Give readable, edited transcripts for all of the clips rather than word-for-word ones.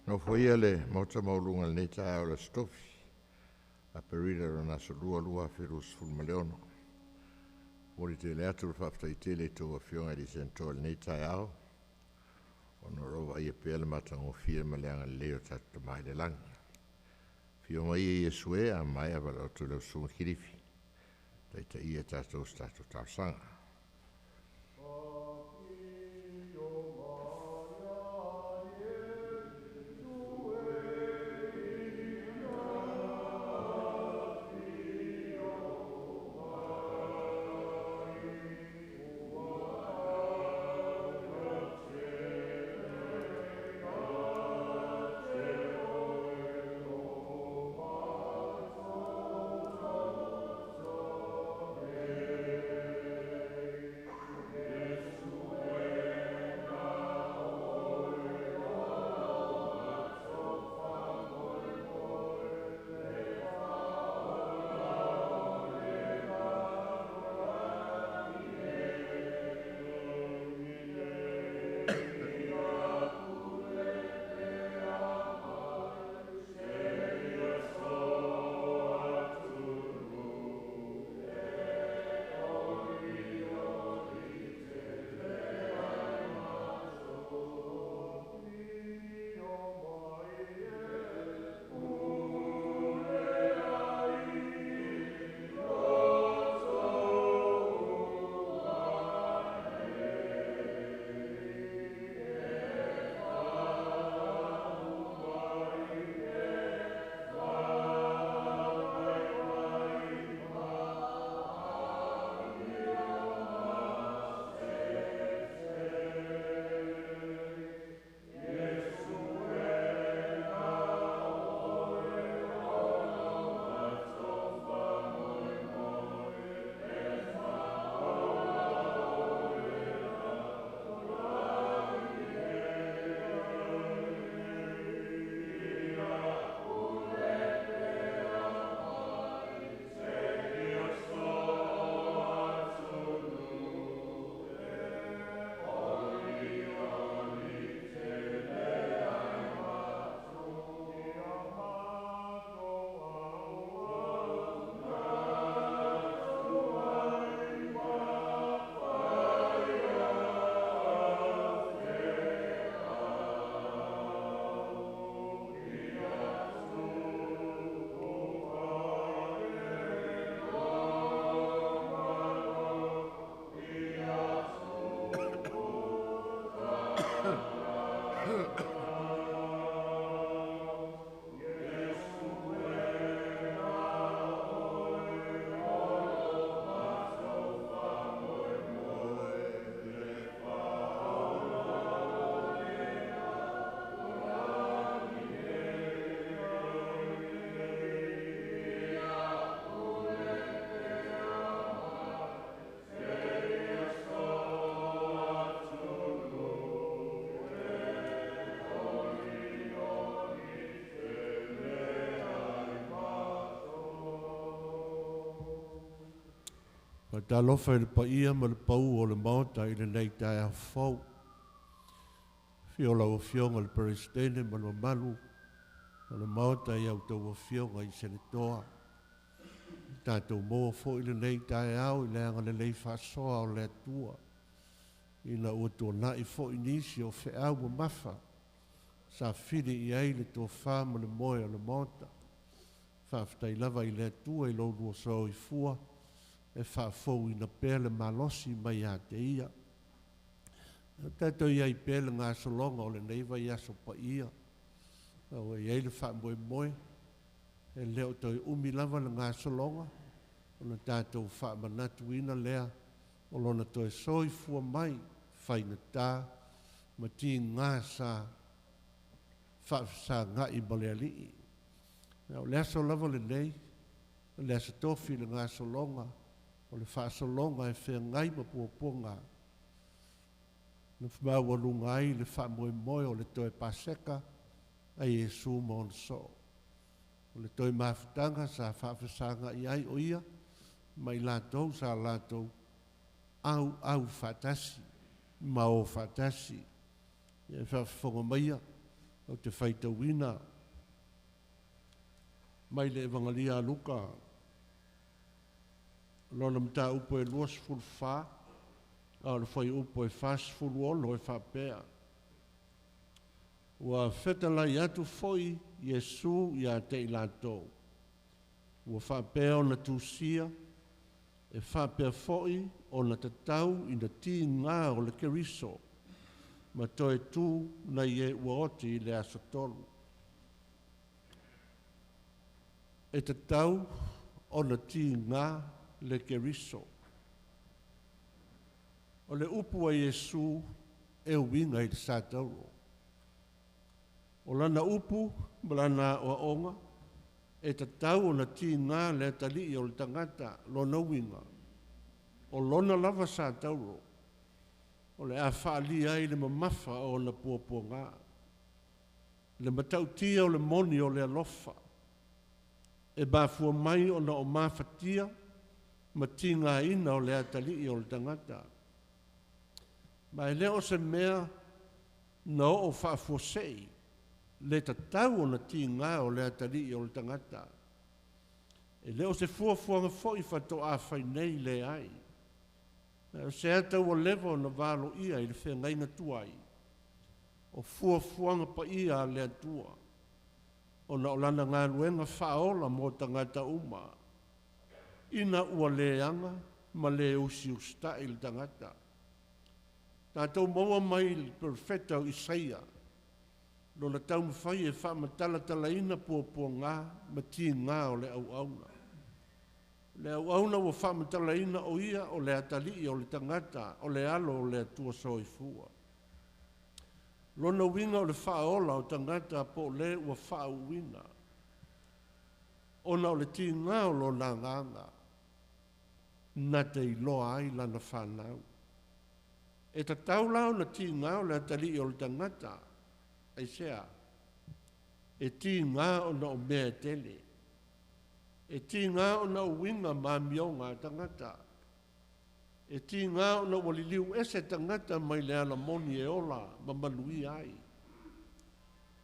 Nofoia le Maota maualuga i lenei taeao o le Aso Tofi, Aperila lona aso 2, 2026. E momoli tele atu le faafetai tele i a outou Afioga i Senatoa i lenei taeao ona o lo o vaaia pea le matagofie ma le agalelei o le tatou Tama i le Lagi. Afio maia Iesu e, a maea valaau atu lea o lau Susuga Kilifi e taitaia tatou i se tatou talosaga. Faatalofa i le paia ma le pau o le Maota i lenei taeao fou. Afio lau Afioga i le Peresetene ma le mamalu o le Maota i a outou Afioga i Senetoa. Tatou maua foi lenei taeao i le agalelei faasoa o le Atua, ina ua tuanai foi nisi o feau mamafa sa fili i ai le tofa ma le moe o le Maota. Faafetai lava i le Atua i lo oulua soifua e faafouina pea le malosi mai ia te Ia. O tatou i ai pea i le gasologa o lenei vaiaso paia, ua i ai le faamoemoe, e le o toe umi lava le gasologa, ona tatou faamanatuina lea o lona toe soifua mai faigata ma tiga sa faafesagai ma le Alii. O le aso lava lenei, o le aso Tofi le gasologa, o le faasologa e feagai ma puapuaga, na maualuga ai le faamoemoe o le toe Paseka a Iesu ma ona soo. O le toe mafutaga sa faafesagai ai o ia ma i latou sa latou auau faatasi ma o faatasi. E faafofoga maia, Ou te faitauina mai le Evagalia a Luka, lona mataupu e 24, a o le fuaiupu e 46 e faapea: Ua fetalai atu foi Iesu ia te i latou, ua faapea ona tusia, e faapea foi ona tatau ina tiga o le Keriso, ma toe tu nai e ua oti i le aso tolu. E tatau ona tiga le Keriso. O le upu a Iesu e uiga i le sa taulo. O lana upu ma lana aoaoga, e tatau ona tiga le atalii o le tagata lona uiga, o lona lava sa taulo, o le a faalia ai le mamafa o ona puapuaga. Le matautia o le moni o le alofa, e mafua mai ona o mafatia ma tigaina o le atalii o le tagata. Ma e le o se mea na oo faafuasei le tatau ona tiga o le atalii o le tagata. E le o se fuafuaga foi faatoa fai nei leai. O se ata ua leva ona valoia i le feagaiga tuai, o fuafuaga paia a le Atua, ona o lana galuega faaola mo tagata uma, ina ua leaga ma le usiusitai le tagata. Tatou maua mai le perofeta o Isaia, lona taumafai e faamatalatalaina puapuaga ma tiga o le auauna. Le auauna ua faamatalaina o ia o le atalii o le tagata, o le alo o le Atua soifua. Lona uiga o le faaola o tagata po o le ua faauuina, ona o le tiga o lona agaga, na te iloa ai lana fanau. E tatau la ona tiga o le atalii o le tagata, aisea? E tiga ona o mea e tele. E tiga ona o uiga ma amioga a tagata. E tiga ona ua liliu ese tagata mai le ala moni e ola ma manuia ai.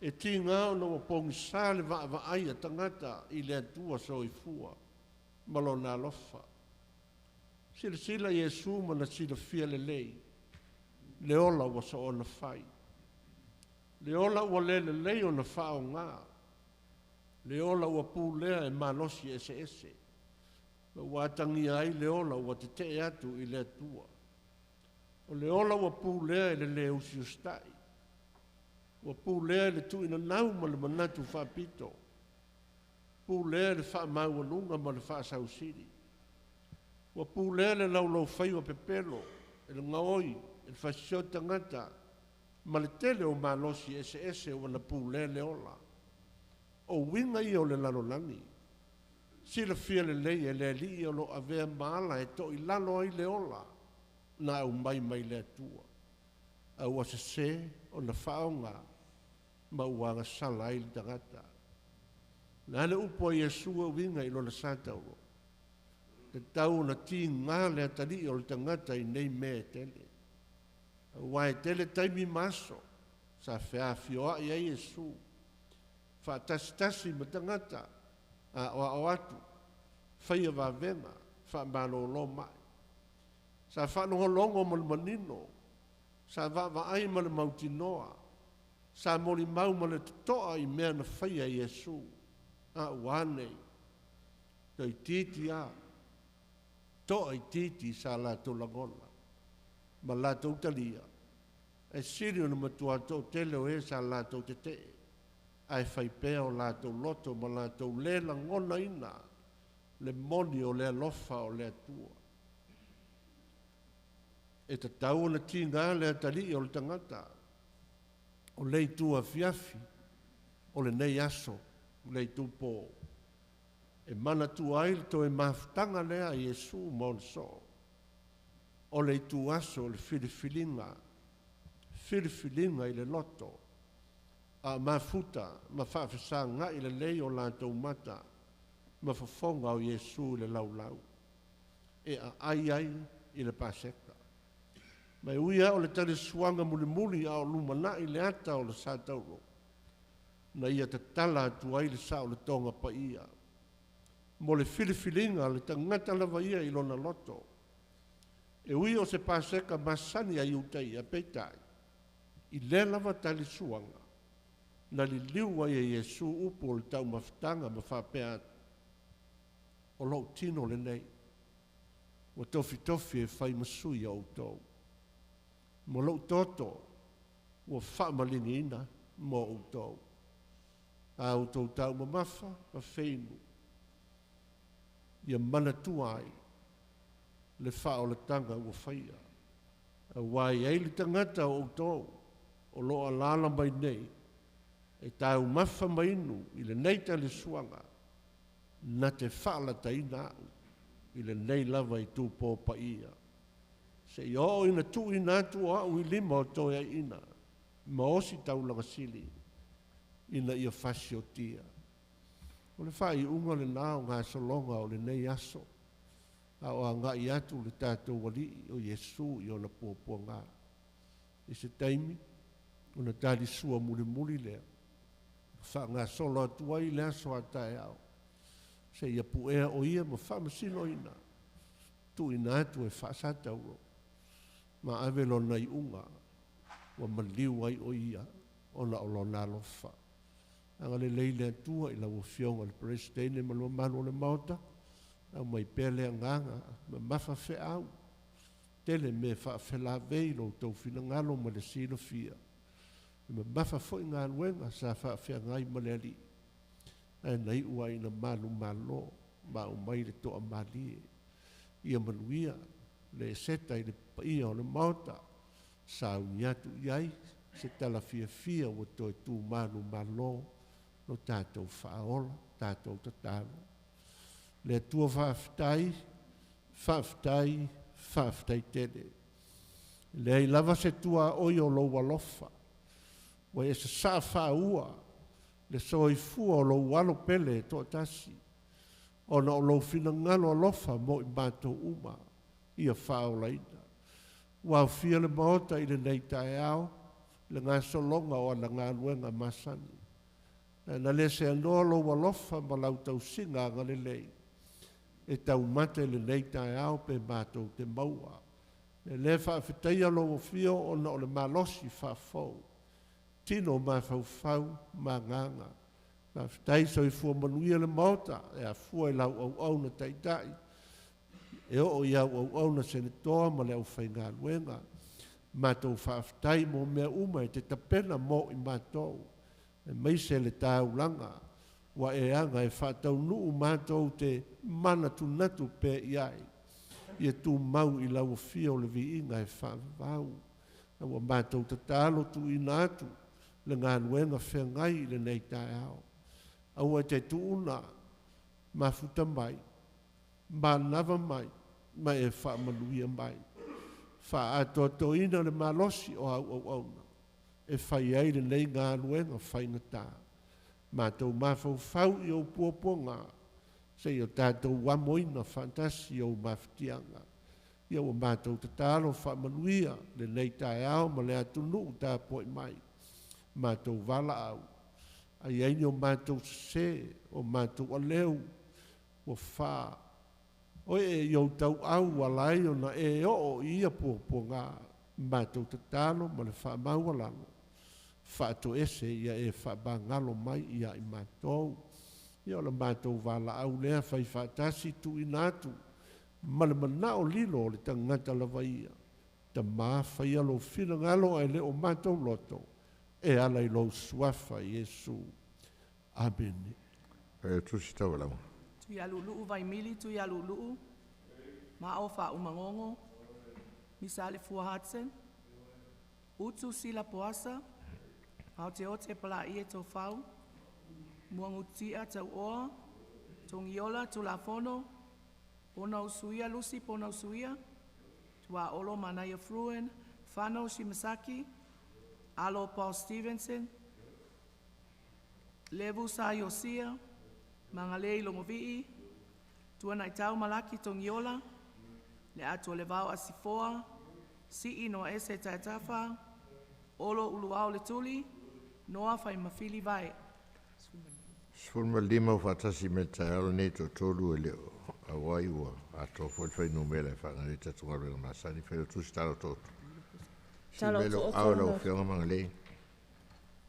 E tiga ona ua pogisa le vaavaai a tagata i le Atua soifua ma lona alofa. Silasila Iesu ma na silafia lelei le ola ua soona fai. Le ola ua le lelei ona faaaoga. Le ola ua pulea e malosi eseese. Ma ua atagia ai le ola ua tetee atu i le Atua. O le ola ua pulea e le le usiusitai. Ua pulea e le tuuinanau ma le manatu faapito. Pulea e le faamaualuga ma le faasausili. Ua pulea le laulaufaiva pepelo, e le gaoi, e le fasisio tagata, ma le tele o malosi eseese ua na pulea le ola. O uiga ia o le lalolagi. Silafia lelei e le Alii o lo avea ma ala e toilalo ai le ola na aumai mai le Atua. A ua sese ona faaaoga ma ua agasala ai le tagata. Le a le upu a Iesu e uiga i lona sa taulo. Tatau ona tiga le atalii o le tagata i nei mea e tele. Aua e tele taimi ma aso sa feafioai ai Iesu. Faatasitasi ma tagata, aoao atu, faia vavega, faamalolo mai. Sa faalogologo ma le manino, sa vaavaai ma le mautinoa, sa molimau ma le totoa i mea na faia e Iesu. A ua nei, toeitiiti a, toa itiiti sa latou lagona ma latou talia, e sili ona matua toatele o e sa latou tetee, ae fai pea o latou loto ma latou le lagonaina le moni o le alofa o le Atua. E tatau ona tiga le atalii o le tagata, o le itu afiafi, o lenei aso, le itu po. E manatua ai le toe mafutaga lea a Iesu ma ona soo. O le itu aso o le filifiliga, filifiliga i le loto, a mafuta ma faafesagai lelei o latou mata ma fofoga o Iesu i le laulau, e aai ai i le Paseka. Ma e ui lava o le talisuaga mulimuli a o lumanai le ata o le sa taulo, Na ia tatala atu ai le saolotoga paia mo le filifiliga le tagata lava ia i lona loto. E ui o se Paseka masani a Iutaia, peitai, i lea lava talisuaga, na liliu ai e Iesu upu o le taumafataga ma faapea atu, o lou tino lenei, ua tofitofi e fai ma sui o outou. Ma lou toto ua faamaliniina mo outou. A outou taumamafa ma feinu, ia manatua ai le faaolataga ua faia. Auā e i ai le tagata o outou o lo o alaala mai nei e taumafa ma inu i lenei talisuaga na te faalataina au i lenei lava itupo paia. Seia oo ina tuuina atu o au i lima o toeaiina ma osi taulaga sili ina ia fasiotia. O le faaiuga lenā o gasologa o lenei aso, a o agai atu le tatou Alii o Iesu i ona puapuaga. I se taimi, ona talisua mulimuli lea, faagasolo atu ai le aso a taeao, seia puea o ia ma faamasinoina, tuuina atu e faasatauro, ma ave lona iuga, ua maliu ai o ia, ona o lona alofa. Agalelei le Atua i lau Afioga i le Peresetene ma le mamalu o le Maota, aumai pea le agaga mamafa feau, tele mea faafelavei lo outou finagalo ma le silafia. E mamafa foi galuega sa faafeagai ma le Alii, ae na iu lava ina manumalo ma aumai le toamalie. Ia manuia le seta i le paia o le Maota, sauni atu i ai se tala fiafia ua toe tu manumalo lo tatou faaola, tatou tatalo. Le Atua faafetai, faafetai, faafetai tele. E leai lava se tuaoi o lou alofa, ua e sasaa faaua le soifua o lou alo pele e toatasi, ona o lou finagalo alofa mo i matou uma ia faaolaina. Ua aofia le Maota i lenei taeao, le gasologa o ana galuega masani. Ae na le seanoa lou alofa ma lau tausiga agalelei, e taumate lenei taeao pe matou te maua. E le faafetaia lou afio ona o le malosi faafou, tino mafaufau ma agaga. Faafetai soifua manuia le Maota e afua i lau auauna taitai, e oo i au auauna senetoa ma le aufaigaluega. Matou faafetai mo mea uma e te tapena mo i matou, aemaise le taulaga ua e aga e faataunuu matou te manatunatu pea i ai. Ia tumau i lau afio le viiga e faavavau. A ua matou tatalo tuuina atu le galuega feagai i lenei taeao. Aua e te tuuna mafuta mai, manava mai, ma e faamanuia mai. Faaatoatoina le malosi o au auauna e fai ai lenei galuega faigata. Matou mafaufau i ou puapuaga, seia tatou amoina faatasi i ou mafatiaga. Ia ua matou tatalo faamanuia lenei taeao ma le atunuu tapuai mai. Matou valaau, a i ai ni o matou sesē, o matou aleu, ua faa oe i ou tauau ua ala ai ona e oo i ia puapuaga, matou tatalo ma le faamaualalo, faatoese ia e faamagalo mai ia i matou. Ia o le matou valaau lea fai faatasi tuuina atu ma le manao lilo o le tagata lava ia. Tama, faia lou finagalo ae le o matou loto, e ala i lou suafa Iesu. Amene. E tusi taualaga. Tuialuuluu Vaimili Tuialuuluu, Mao Faaumagogo, Misa Alefua Hudson, Utu Sila Poasa, Gaoteote Palaie Tofau, Muagututia Tauoa, Togiola Tulafono, Ponausuia Lucy Ponausuia, Tuaolo Manaia Fruin, Fano Shimasaki, Alo Paul Stevenson, Levu Sa Iosia, Magalei Logovii, Tuanaitau Malaki Togiola, Le Atu o le Vao Asifoa, Sii Noa Ese Taetafa, Olo Uluao Le Tuli, Noa Faimafili Vae. 15 ua faatasi mai le taeao lenei, toatolu e le o auai, ua atoa foi le fuainumera e faaaogaina ai tatou galuega masani. Failautusi, tala otooto. Tala Sii mai lou otooto aao lau lau Afioga Magalei.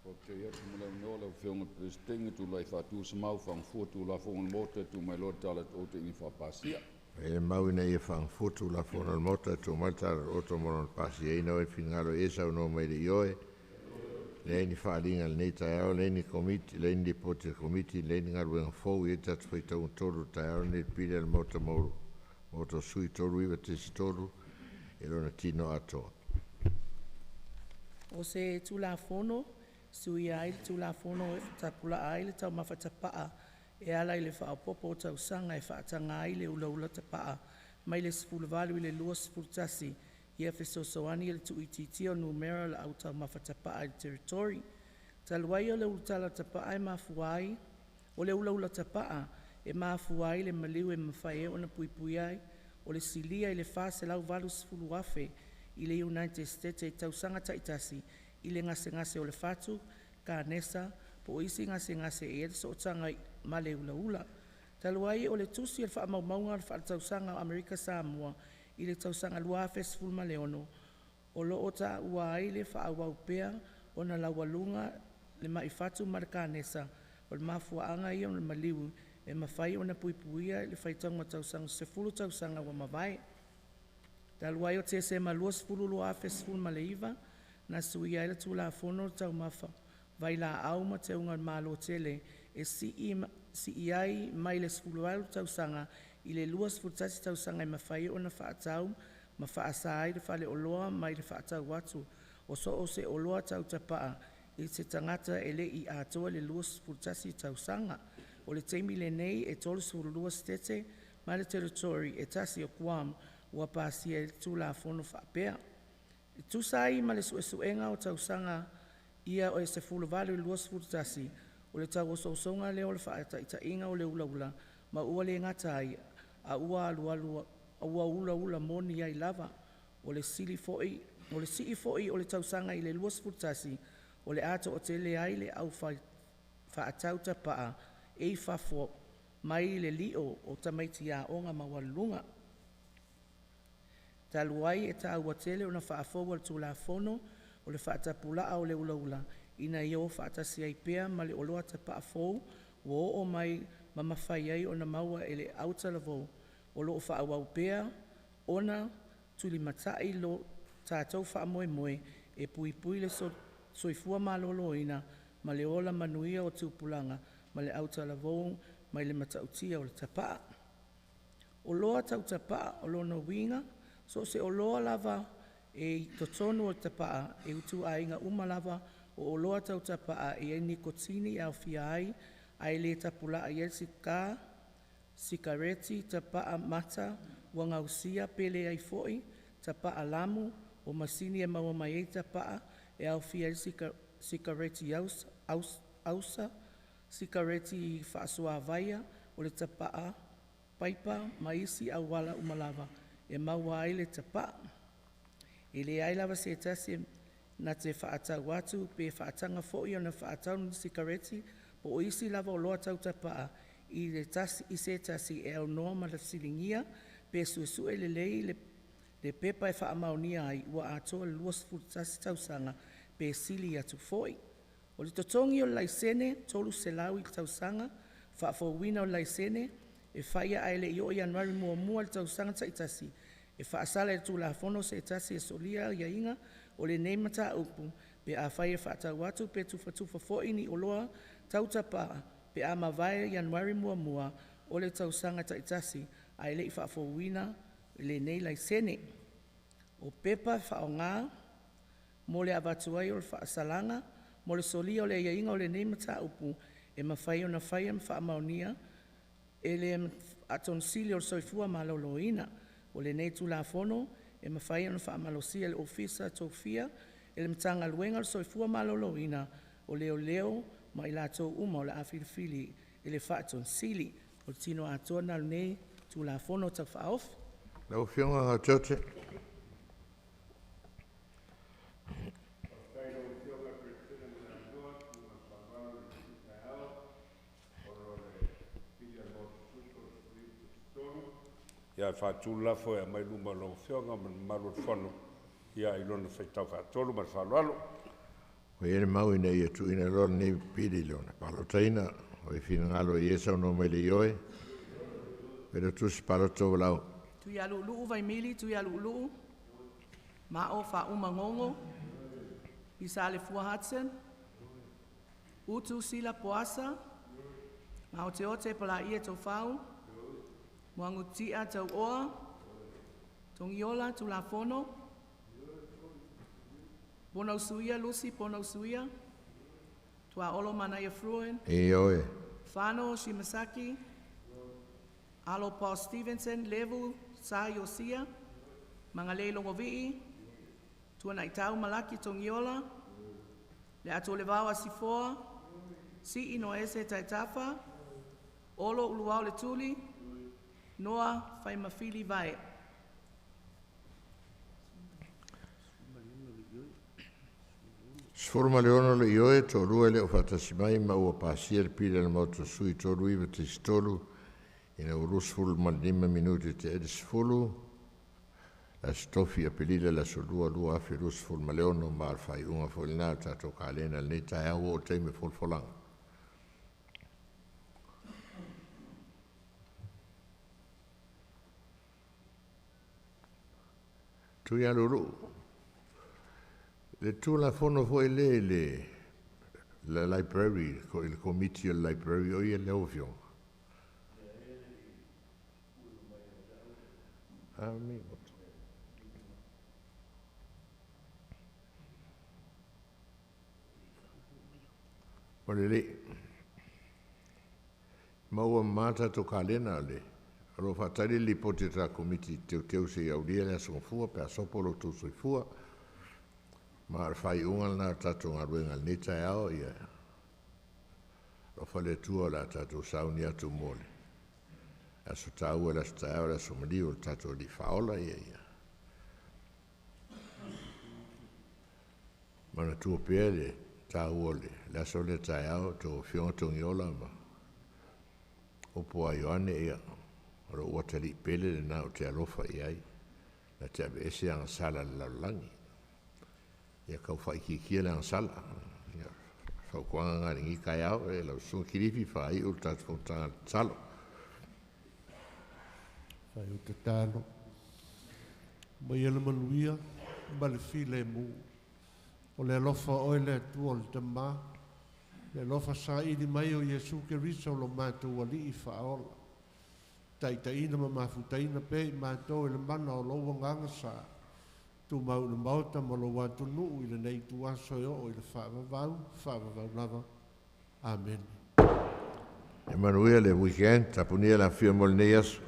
Faafetai atu mo le avanoa lau Afioga i le Peresetene, tulai faatu se mau faagafua Tulafono a le Maota e tuu mai loa le tala o le ina ia faapasia. E mau ina ia faagafua Tulafono a le Maota e tuu mai le tala o mo lona pasiaina. O e finagalo e saunoa mai le ioe, leai ni faaaliga i lenei taeao, leai ni komiti, leai ni lipoti a le komiti, leai ni galuega fou i ai tatou faitauga tolu i le taeao lenei i le pili a le Maota Maota o Sui 39.3 i lona tino atoa. O se Tulafono suia ai le Tulafono e tapulaa ai le taumafa tapaa e ala i le faaopoopo o tausaga e faataga ai le ulaula tapaa mai le 18 i le 21 ia fesoasoani i le tuuitiitia o numera o le au taumafa tapaa i le territory. Talu ai o le ulutala tapaa e mafua ai, o le ulaula tapaa e mafua ai le maliu e mafai ai ona puipuia ai o le silia i le 480,000 i le United States i tausaga taitasi i le gasegase o le fatu, kanesa po o isi gasegase e i ai le sootaga ma le ulaula. Talu ai o le tusi o le faamaumauga o le faaletausaga o Amerika Samoa i le tausaga 2016, o lo o taua ai le faaauau pea ona laualuga le mai fatu ma le kanesa. O le mafuaaga ia o le maliu e mafai ona puipuia i le faitauga tausaga 10 tausaga ua mavae. Talu ai o Tesema 20, 2019 na suia ai le Tulafono o Taumafa Vailaau ma Teuga o le Malo tele e sii ai mai le 18 tausaga i le 21 tausaga e mafai ona faatau ma faasa ai le faleoloa mai le faatau atu o so o se oloa tau tapaa i se tagata e le i atoa le 21 tausaga. O le taimi lenei e 32 Setete ma le Territory e tasi o Guam ua pasia ai le Tulafono faapea. E tusa ai ma le suesuega o tausaga ia o le 18 i le 21, o le tauososoga lea o le faataitaiga o le ulaula ma ua le gata ai, a ua alualu ua ulaula moni ai lava. O le sii foi o le tausaga i le 21, o le a toatele ai le au faatau tapaa e i fafo mai le lio o tamaiti aoga maualuluga. Talu ai e taua tele ona faafou o le Tulafono o le faatapulaa o le ulaula ina ia o faatasi ai pea ma le oloa tapaa fou ua oo mai ma mafai ai ona maua e le autalavou, o lo o faaauau pea ona tulimatai lo tatou faamoemoe e puipui le soifua maloloina ma le ola manuia o tupulaga ma le autalavou mai le matautia o le tapaa. Oloa tau tapaa o lona uiga, so o se oloa lava e i totonu o tapaa e ituaiga uma lava o oloa tau tapaa e i ai nikotini e aofia ai, ae le tapulaa i ai le sika, sikareti, tapaa mata ua gausia pe leai foi tapaa lamu o masini e maua mai ai tapaa e aofia ai sikareti ausa, sikareti faasuavaia, o le tapaa paipa ma isi auala uma lava e maua ai le tapaa. E leai lava se tasi na te faatau atu pe faataga foi ona faatau ni sikareti po o isi lava oloa tau tapaa i se tasi e aunoa ma le fesiligia pe suesue lelei le pepa e faamaonia ai ua atoa le 21 tausaga pe sili atu foi. O le totogi o le laisene 300 i le tausaga, faafouina o le laisene e faia ae le i oo ia Ianuari 1 i le tausaga taitasi. E faasala i le Tulafono se tasi e solia aiaiga o lenei mataupu pe afai e faatau atu pe tufatufa foi ni oloa tau tapaa pe a mavae Ianuari 1 o le tausaga taitasi ae le i faafouina lenei laisene. O pepa e faaaoga mo le avatu ai o le faasalaga mo le solia o le aiaiga o lenei mataupu e mafai ona faia ma faamaonia e le Faatonu Sili o le Soifua Maloloina. O lenei Tulafono e mafai ona faamalosia e le Ofisa Tofia e le Matagaluega o le Soifua Maloloina, o Leoleo ma i latou uma o le a filifili e le Faatonu Sili. O le tino atoa lena o lenei Tulafono Tau Faaofi. Lau Afioga Gaoteote. Ia faatu le lafo e aumai luma o lau Afioga ma le mamalu o le Fono, ia i lona faitau faatolu ma le faaaloalo. Ua i ai le mau ina ia tuuina loa lenei pili i lona palotaina. O le finagalo i e saunoa mai le ioe. Failautusi palota o lau. Tuialu'ulu'u Vaimili Tuialu'ulu'u, Ma'o Faauma Gogo, Pisalefua Hudson, Utu Sila Poasa, Gaoteote Palaia Taufau, Muagututia Tau'oa, Togiola Tulafono, Ponausuia Lucy Ponausuia, Tuaolo Manaia Fruin, Ioe. Fano Shimasaki, Alo Paul Stevenson, Levu Sa Iosia, Magalei Logovi'i, Tuanaitau Malaki Togiola, Le Atolevao Asifoa, Si'i Noese Taitafa, Olo Uluao Le Tuli, Noa Faimafili Vae. 16 le ioe, 2 e le o faatasi mai ma ua pasia le pili a le Maota sui 39.3 ina ua 25 minute te ele 10 le aso tofi Apelila le aso 2 2026 ma o le faaiuga foi lena o le tatou kalena i lenei taeao ua oo i le taimi o folafolaga. Tuialu'ulu'u le Tulafono foi lea i le library, i le komiti o le library o ia le afioga. O lelei, ma ua mamā tatou kalena le o lo o faatali le lipoti a le Komiti Teuteu se i aulia le Aso Gafua pe a sopo lo outou soifua. Ma o le faaiuga lena o le tatou galuega i lenei taeao ia alofa le Atua o le a tatou sauni atu mo le aso taua le aso taeao le aso maliu o le tatou Alii Faaola ia ia manatua pea le taua o le aso lea taeao tou afioga Togiola ma upu a Ioane ia o lou atalii pele lena ou te alofa i ai na te aveese agasala a le lalolagi. Ia tau faaitiitia le agasala. Ia fautuaga lena i lenei taeao e lau Susuga Kilifi faaiu le tatou fonotaga i le tatalo. Fai o tatalo. Mai le manuia ma le filemu. O le alofa oe le Atua o le Tamā. Le alofa saili mai o Iesu Keriso lo matou Alii faaola. Taitaiina ma mafutaina pea i matou e le mana o lou agaga sa. Tumau i le maota ma lou atunuu i lenei ituaso e oo i le faavavau, faavavau lava. Amene. Ia manuia le weekend, tapunia le afifio mo lenei aso.